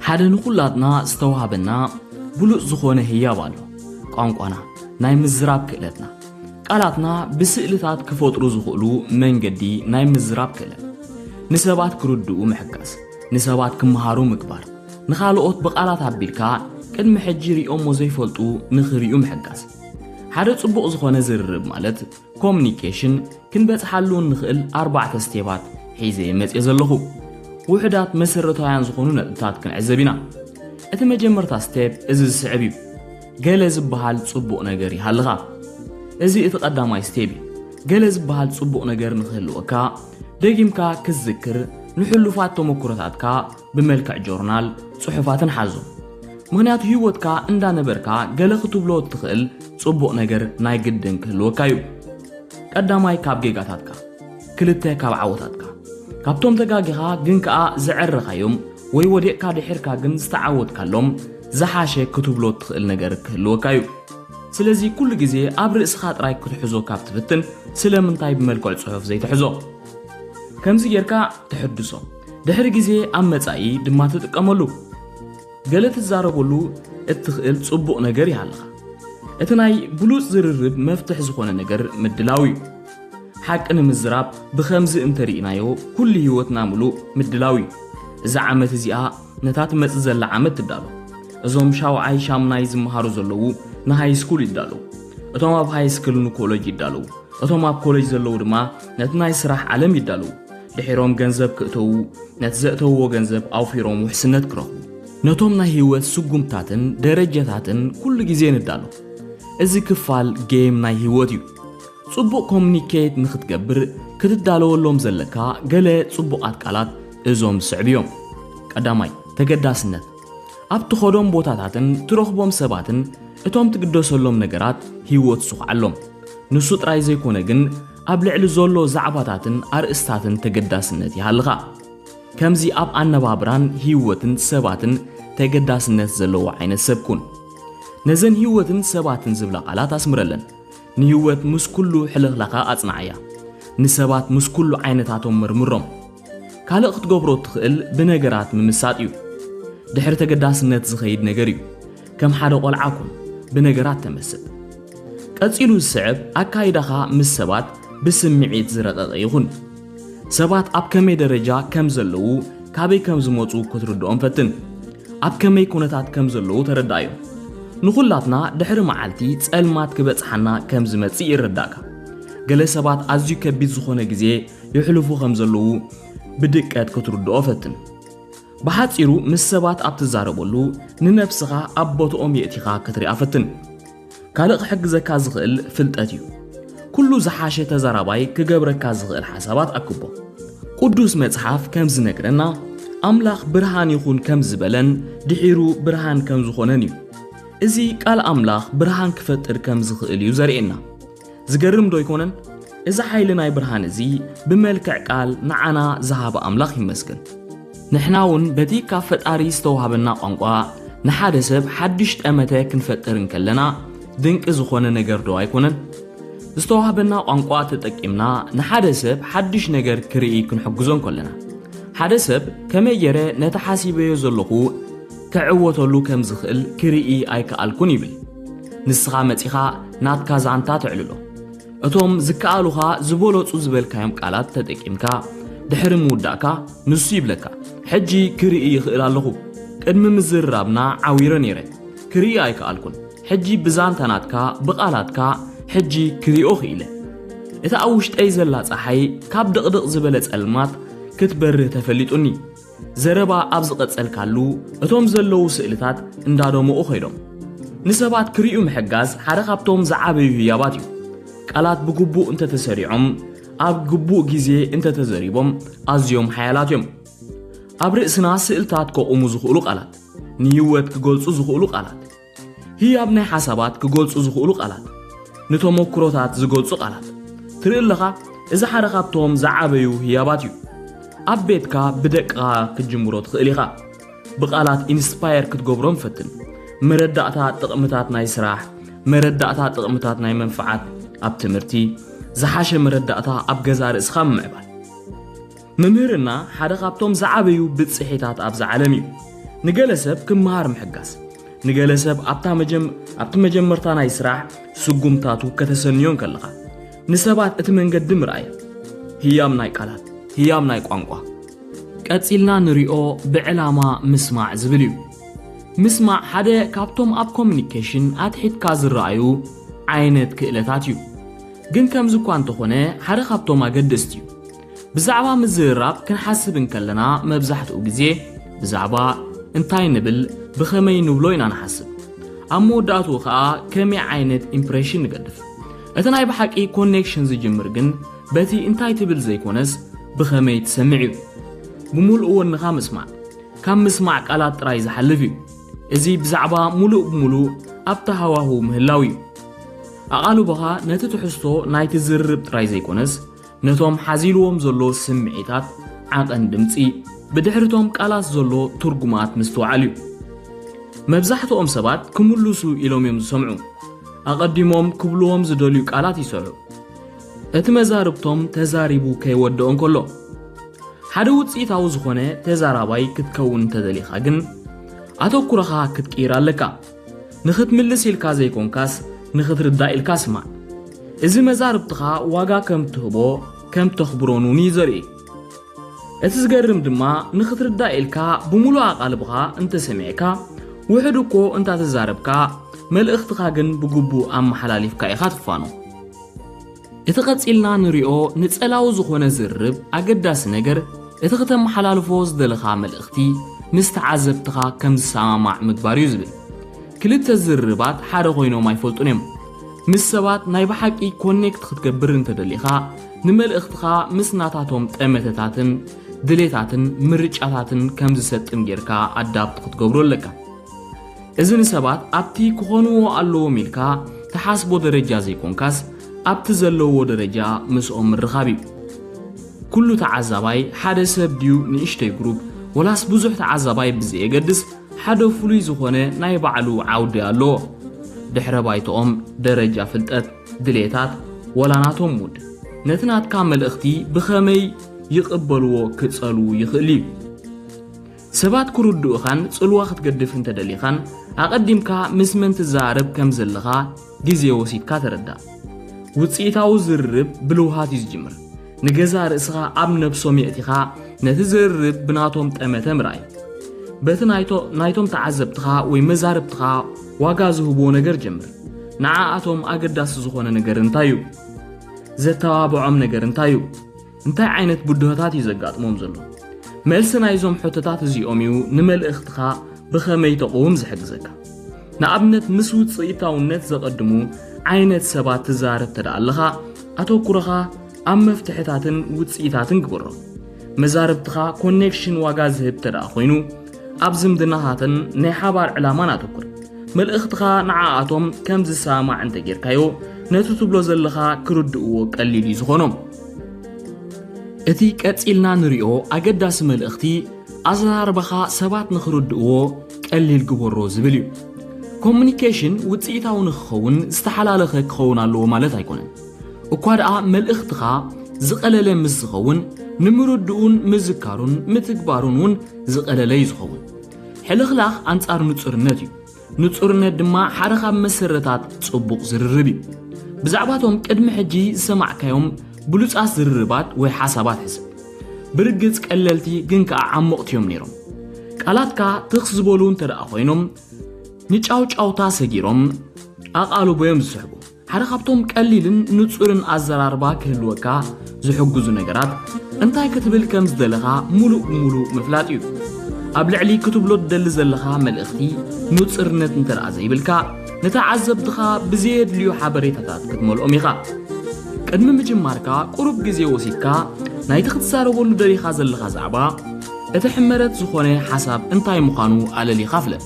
ሓደ ንኹላትና ዝተዋህበና ብሉጽ ዝኾነ ህያብ ኣሎ። ቋንቋና፣ ናይ ምዝራብ ክእለትና። ቃላትና ብስእልታት ክፈጥሩ ዝኽእሉ መንገዲ ናይ ምዝራብ ክእለት። ንሰባት ክርድኡ ምሕጋዝ፣ ንሰባት ክመሃሩ ምግባር፣ ንኻልኦት ብቓላት ኣቢልካ ቅድሚ ሕጂ ሪኦሞ ዘይፈልጡ ንኽሪኡ ምሕጋዝ። ሓደ ጽቡቕ ዝኾነ ዝርርብ ማለት ኮሚኒኬሽን ክንበጽሓሉ እንኽእል ኣርባዕተ ስቴባት ሒዘ መጽየ ዘለኹ። ውሑዳት መሰረታውያን ዝኾኑ ነጥብታት ክንዕዘብ ኢና። እቲ መጀመርታ ስቴፕ እዚ ዝስዕብ እዩ። ገለ ዝበሃል ጽቡቕ ነገር ይሃልኻ። እዚ እቲ ቀዳማይ ስቴፕ እዩ። ገለ ዝበሃል ጽቡቕ ነገር ንኽህልወካ ደጊምካ ክትዝክር፣ ንሕሉፋት ተመክሮታትካ ብመልክዕ ጆርናል፣ ጽሑፋትን ሓዞ። ምኽንያቱ ህይወትካ እንዳነበርካ ገለ ክትብሎ እትኽእል ጽቡቕ ነገር ናይ ግድን ክህልወካ እዩ። ቀዳማይ ካብ ጌጋታትካ፣ ክልተ ካብ ዓወታትካ። ካብቶም ተጋጊኻ ግን ከኣ ዘዕረኻዮም ወይ ወዲቕካ ድሒርካ ግን ዝተዓወትካሎም ዝሓሸ ክትብሎ እትኽእል ነገር ክህልወካ እዩ። ስለዚ ኩሉ ግዜ ኣብ ርእስኻ ጥራይ ክትሕዞ ካብ ትፍትን ስለምንታይ ብመልክዕ ጽሑፍ ዘይትሕዞ? ከምዚ ጌርካ ትሕድሶ። ድሕሪ ግዜ ኣብ መጻኢ ድማ ትጥቀመሉ። ገለ ትዛረበሉ እትኽእል ጽቡቕ ነገር ይሃልኻ። እቲ ናይ ብሉጽ ዝርርብ መፍትሕ ዝኾነ ነገር ምድላው እዩ። ሓቂ ንምዝራብ ብኸምዚ እንተርኢናዮ ኩሉ ህይወትና ምሉእ ምድላው እዩ። እዛ ዓመት እዚኣ ነታ ትመጽእ ዘላ ዓመት ትዳሎ። እዞም ሻውዓይ ሻምናይ ዝመሃሩ ዘለዉ ንሃይ ስኩል ይዳለዉ። እቶም ኣብ ሃይ ስኩል ንኮለጅ ይዳለዉ። እቶም ኣብ ኮለጅ ዘለዉ ድማ ነቲ ናይ ስራሕ ዓለም ይዳለዉ። ድሒሮም ገንዘብ ክእተዉ፣ ነቲ ዘእተውዎ ገንዘብ ኣውፊሮም ውሕስነት ክረኽቡ። ነቶም ናይ ህይወት ስጉምታትን ደረጃታትን ኩሉ ግዜ ንዳሎ። እዚ ክፋል ጌም ናይ ህይወት እዩ። ጽቡቕ ኮሚኒኬት ንኽትገብር ክትዳለወሎም ዘለካ ገለ ጽቡቓት ቃላት እዞም ዝስዕብ እዮም። ቀዳማይ፣ ተገዳስነት። ኣብ ትኸዶም ቦታታትን ትረኽቦም ሰባትን እቶም ትግደሰሎም ነገራት ህይወት ስኹዓሎም። ንሱ ጥራይ ዘይኮነ ግን ኣብ ልዕሊ ዘሎ ዛዕባታትን ኣርእስታትን ተገዳስነት ይሃልኻ። ከምዚ ኣብ ኣነባብራን ህይወትን ሰባትን ተገዳስነት ዘለዎ ዓይነት ሰብ ኩን። ነዘን ህይወትን ሰባትን ዝብላ ቃላት ኣስምረለን። ንህይወት ምስ ኩሉ ሕልኽላኻ ኣጽንዓያ። ንሰባት ምስ ኩሉ ዓይነታቶም መርምሮም። ካልእ ክትገብሮ እትኽእል ብነገራት ምምሳጥ እዩ። ድሕሪ ተገዳስነት ዝኸይድ ነገር እዩ። ከም ሓደ ቆልዓ ኩን፣ ብነገራት ተመስጥ። ቀጺሉ ዝስዕብ ኣካይዳኻ ምስ ሰባት ብስምዒት ዝረቐቐ ይኹን። ሰባት ኣብ ከመይ ደረጃ ከም ዘለዉ፣ ካበይ ከም ዝመጹ ክትርድኦም ፈትን። ኣብ ከመይ ኩነታት ከም ዘለዉ ተረዳእዮም። ንኹላትና ድሕሪ መዓልቲ ጸልማት ክበጽሓና ከም ዝመጽእ ይረዳእካ። ገለ ሰባት ኣዝዩ ከቢድ ዝኾነ ግዜ የሕልፉ ከም ዘለዉ ብድቀት ክትርድኦ ፈትን። ብሓጺሩ ምስ ሰባት ኣብ ትዛረበሉ ንነብስኻ ኣብ ቦትኦም የእቲኻ ክትሪኣ ፈትን። ካልእ ክሕግዘካ ዝኽእል ፍልጠት እዩ። ኩሉ ዝሓሸ ተዛራባይ ክገብረካ ዝኽእል ሓሳባት ኣክቦ። ቅዱስ መጽሓፍ ከም ዝነግረና ኣምላኽ ብርሃን ይኹን ከም ዝበለን ድሒሩ ብርሃን ከም ዝኾነን እዩ። እዚ ቃል ኣምላኽ ብርሃን ክፈጥር ከም ዝኽእል እዩ ዘርእየና። ዝገርም ዶ ኣይኮነን? እዚ ሓይሊ ናይ ብርሃን እዚ ብመልክዕ ቃል ንዓና ዝሃበ ኣምላኽ ይመስገን። ንሕና እውን በቲ ካብ ፈጣሪ ዝተዋህበና ቋንቋ ንሓደ ሰብ ሓድሽ ጠመተ ክንፈጥር እንከለና ድንቂ ዝኾነ ነገር ዶ ኣይኮነን? ዝተዋህበና ቋንቋ ተጠቂምና ንሓደ ሰብ ሓድሽ ነገር ክርኢ ክንሕግዞ እንከለና ሓደ ሰብ ከመይ ገይረ ነቲ ሓሲበዮ ዘለኹ ክዕወተሉ ከም ዝኽእል ክርኢ ኣይከኣልኩን ይብል። ንስኻ መጺኻ ናትካ ዛንታ ተዕልሎ። እቶም ዝከኣሉኻ ዝበለጹ ዝበልካዮም ቃላት ተጠቂምካ ድሕሪ ምውዳእካ ንሱ ይብለካ፣ ሕጂ ክርኢ ይኽእል ኣለኹ። ቅድሚ ምዝርራብና ዓዊረ ነይረ። ክርኢ ኣይከኣልኩን። ሕጂ ብዛንታ ናትካ፣ ብቓላትካ፣ ሕጂ ክሪኦ ክኢለ። እታ ኣብ ውሽጠይ ዘላ ጸሓይ ካብ ድቕድቕ ዝበለ ጸልማት ክትበርህ ተፈሊጡኒ። ዘረባ ኣብ ዝቐጸልካሉ፣ እቶም ዘለዉ ስእልታት እንዳደመቑ ኸይዶም። ንሰባት ክርእዩ ምሕጋዝ ሓደ ካብቶም ዝዓበዩ ህያባት እዩ። ቃላት ብግቡእ እንተተሰሪዖም፣ ኣብ ግቡእ ግዜ እንተተዘሪቦም ኣዝዮም ሓያላት እዮም። ኣብ ርእስና ስእልታት ከቑሙ ዝኽእሉ ቃላት፣ ንህይወት ክገልጹ ዝኽእሉ ቃላት፣ ህያብ ናይ ሓሳባት ክገልጹ ዝኽእሉ ቃላት፣ ንተመክሮታት ዝገልጹ ቃላት። ትርኢ ኣለኻ፣ እዚ ሓደ ካብቶም ዝዓበዩ ህያባት እዩ። ኣብ ቤትካ ብደቅኻ ክትጅምሮ ትኽእል ኢኻ። ብቓላት ኢንስፓየር ክትገብሮም ፈትን። መረዳእታ ጥቕምታት ናይ ስራሕ፣ መረዳእታ ጥቕምታት ናይ መንፍዓት ኣብ ትምህርቲ፣ ዝሓሸ መረዳእታ ኣብ ገዛ ርእስኻ ምምዕባል። ምምህርና ሓደ ካብቶም ዝዓበዩ ብጽሒታት ኣብዛ ዓለም እዩ። ንገለ ሰብ ክመሃር ምሕጋዝ፣ ንገለ ሰብ ኣብታ መጀም ኣብቲ መጀመርታ ናይ ስራሕ ስጉምታቱ ከተሰንዮ እንከለኻ፣ ንሰባት እቲ መንገዲ ምርኣይ፣ ህያም ናይ ቃላት፣ ህያም ናይ ቋንቋ። ቀጺልና ንሪኦ ብዕላማ ምስማዕ ዝብል እዩ። ምስማዕ ሓደ ካብቶም ኣብ ኮሚኒኬሽን ኣትሒትካ ዝረኣዩ ዓይነት ክእለታት እዩ። ግን ከምዚ እኳ እንተኾነ ሓደ ካብቶም ኣገደስቲ እዩ። ብዛዕባ ምዝርራብ ክንሓስብ እንከለና መብዛሕትኡ ግዜ ብዛዕባ እንታይ ንብል፣ ብኸመይ ንብሎ ኢና ንሓስብ። ኣብ መወዳእትኡ ኸኣ ከመይ ዓይነት ኢምፕሬሽን ንገድፍ። እቲ ናይ ብሓቂ ኮኔክሽን ዝጅምር ግን በቲ እንታይ ትብል ዘይኮነስ ብኸመይ ትሰምዕ እዩ። ብምሉእ ወንኻ ምስማዕ ካብ ምስማዕ ቃላት ጥራይ ዝሓልፍ እዩ። እዚ ብዛዕባ ሙሉእ ብምሉእ ኣብቲ ሃዋህው ምህላው እዩ። ኣቓልቦኻ ነቲ ትሕዝቶ ናይቲ ዝርርብ ጥራይ ዘይኮነስ ነቶም ሓዚልዎም ዘሎ ስምዒታት፣ ዓቐን ድምጺ፣ ብድሕሪቶም ቃላት ዘሎ ትርጉማት ምስትውዓል እዩ። መብዛሕትኦም ሰባት ክምልሱ ኢሎም እዮም ዝሰምዑ። ኣቐዲሞም ክብልዎም ዝደልዩ ቃላት ይሰርሑ። እቲ መዛርብቶም ተዛሪቡ ከይወደኦ እንከሎ። ሓደ ውጽኢታዊ ዝኾነ ተዛራባይ ክትከውን እንተደሊኻ ግን ኣተኩሮኻ ክትቅይር ኣለካ። ንኽትምልስ ኢልካ ዘይኮንካስ ንኽትርዳእ ኢልካ ስማዕ። እዚ መዛርብትኻ ዋጋ ከም ትህቦ ከም ተኽብሮን እውን እዩ ዘርኢ። እቲ ዝገርም ድማ ንኽትርዳእ ኢልካ ብምሉእ ኣቓልብኻ እንተሰሚዕካ ውሕድ እኮ እንታተዛረብካ መልእኽትኻ ግን ብግቡእ ኣመሓላሊፍካ ኢኻ ትፋኖ። እቲ ቀጺልና ንሪኦ ንጸላዊ ዝኾነ ዝርርብ ኣገዳሲ ነገር እቲ ክተመሓላልፎ ዝደለኻ መልእኽቲ ምስ ተዓዘብትኻ ከም ዝሰማማዕ ምግባር እዩ ዝብል። ክልተ ዝርርባት ሓደ ኮይኖም ኣይፈልጡን እዮም። ምስ ሰባት ናይ ብሓቂ ኮኔክት ክትገብር እንተደሊኻ ንመልእኽትኻ ምስ ናታቶም ጠመተታትን ድሌታትን ምርጫታትን ከም ዝሰጥም ጌርካ ኣዳፕት ክትገብሮ ኣለካ። እዚ ንሰባት ኣብቲ ክኾንዎ ኣለዎም ኢልካ ትሓስቦ ደረጃ ዘይኮንካስ ኣብቲ ዘለውዎ ደረጃ ምስኦም ምርኻብ እዩ። ኩሉ ተዓዛባይ ሓደ ሰብ ድዩ ንእሽተይ ግሩፕ ወላስ ብዙሕ ተዓዛባይ ብዘየገድስ ሓደ ፍሉይ ዝኾነ ናይ ባዕሉ ዓውዲ ኣለዎ። ድሕረ ባይትኦም፣ ደረጃ ፍልጠት፣ ድሌታት፣ ወላ ናቶም ሙድ ነቲ ናትካ መልእኽቲ ብኸመይ ይቕበልዎ ክጸልዉ ይኽእል እዩ። ሰባት ክርድኡኻን ጽልዋ ክትገድፍ እንተደሊኻን ኣቐዲምካ ምስ መን ትዛረብ ከም ዘለኻ ግዜ ወሲድካ ተረዳእ። ውጽኢታዊ ዝርርብ ብልውሃት እዩ ዝጅምር። ንገዛ ርእስኻ ኣብ ነብሶም የእቲኻ ነቲ ዝርርብ ብናቶም ጠመተ ምርኣይ። በቲ ናይቶ ናይቶም ተዓዘብትኻ ወይ መዛርብትኻ ዋጋ ዝህብዎ ነገር ጀምር። ንዓኣቶም ኣገዳሲ ዝኾነ ነገር እንታይ እዩ? ዘተባብዖም ነገር እንታይ እዩ? እንታይ ዓይነት ብድሆታት እዩ ዘጋጥሞም ዘሎ? መልሲ ናይዞም ሕቶታት እዚኦም እዩ ንመልእኽትኻ ብኸመይ ተቕውም ዝሕግዘካ። ንኣብነት ምስ ውጽኢታውነት ዘቐድሙ ዓይነት ሰባት ትዛረብ ተደኣ ኣለኻ ኣተኩሮኻ ኣብ መፍትሕታትን ውጽኢታትን ግበሮ። መዛርብትኻ ኮኔክሽን ዋጋ ዝህብ ተደኣ ኮይኑ ኣብ ዝምድናታትን ናይ ሓባር ዕላማን ኣተኩር። መልእኽትኻ ንዓኣቶም ከም ዝሰማማዕ እንተጌርካዮ ነቲ ትብሎ ዘለኻ ክርድእዎ ቀሊል እዩ ዝኾኖም። እቲ ቀጺልና ንሪኦ ኣገዳሲ መልእኽቲ ኣዘራርባኻ ሰባት ንኽርድእዎ ቀሊል ግበሮ ዝብል እዩ። ኮሙኒኬሽን ውጽኢታዊ ንክኸውን ዝተሓላለኸ ክኸውን ኣለዎ ማለት ኣይኮነን። እኳ ደኣ መልእኽትኻ ዝቐለለ ምስ ዝኸውን ንምርድኡን ምዝካሩን ምትግባሩን እውን ዝቐለለ እዩ ዝኸውን። ሕልኽላኽ ኣንጻር ንጹርነት እዩ። ንጹርነት ድማ ሓደ ካብ መሰረታት ጽቡቕ ዝርርብ እዩ። ብዛዕባቶም ቅድሚ ሕጂ ዝሰማዕካዮም ብሉጻት ዝርርባት ወይ ሓሳባት ሕሰብ። ብርግጽ ቀለልቲ ግን ከኣ ዓሞቕቲ እዮም ነይሮም። ቃላትካ ትኽ ዝበሉ እንተ ደኣ ኮይኖም ንጫውጫውታ ሰጊሮም ኣቓልቦ እዮም ዝስሕቡ። ሓደ ካብቶም ቀሊልን ንጹርን ኣዘራርባ ክህልወካ ዝሕግዙ ነገራት እንታይ ክትብል ከም ዝደለኻ ሙሉእ ብሙሉእ ምፍላጥ እዩ። ኣብ ልዕሊ ክትብሎ ትደሊ ዘለኻ መልእኽቲ ንጹርነት እንተ ደኣ ዘይብልካ ንተዓዘብትኻ ብዘየድልዩ ሓበሬታታት ክትመልኦም ኢኻ። ቅድሚ ምጅማርካ ቁሩብ ግዜ ወሲድካ ናይቲ ክትዛረበሉ ደሊኻ ዘለኻ ዛዕባ እቲ ሕመረት ዝኾነ ሓሳብ እንታይ ምዃኑ ኣለሊኻ ፍለጥ።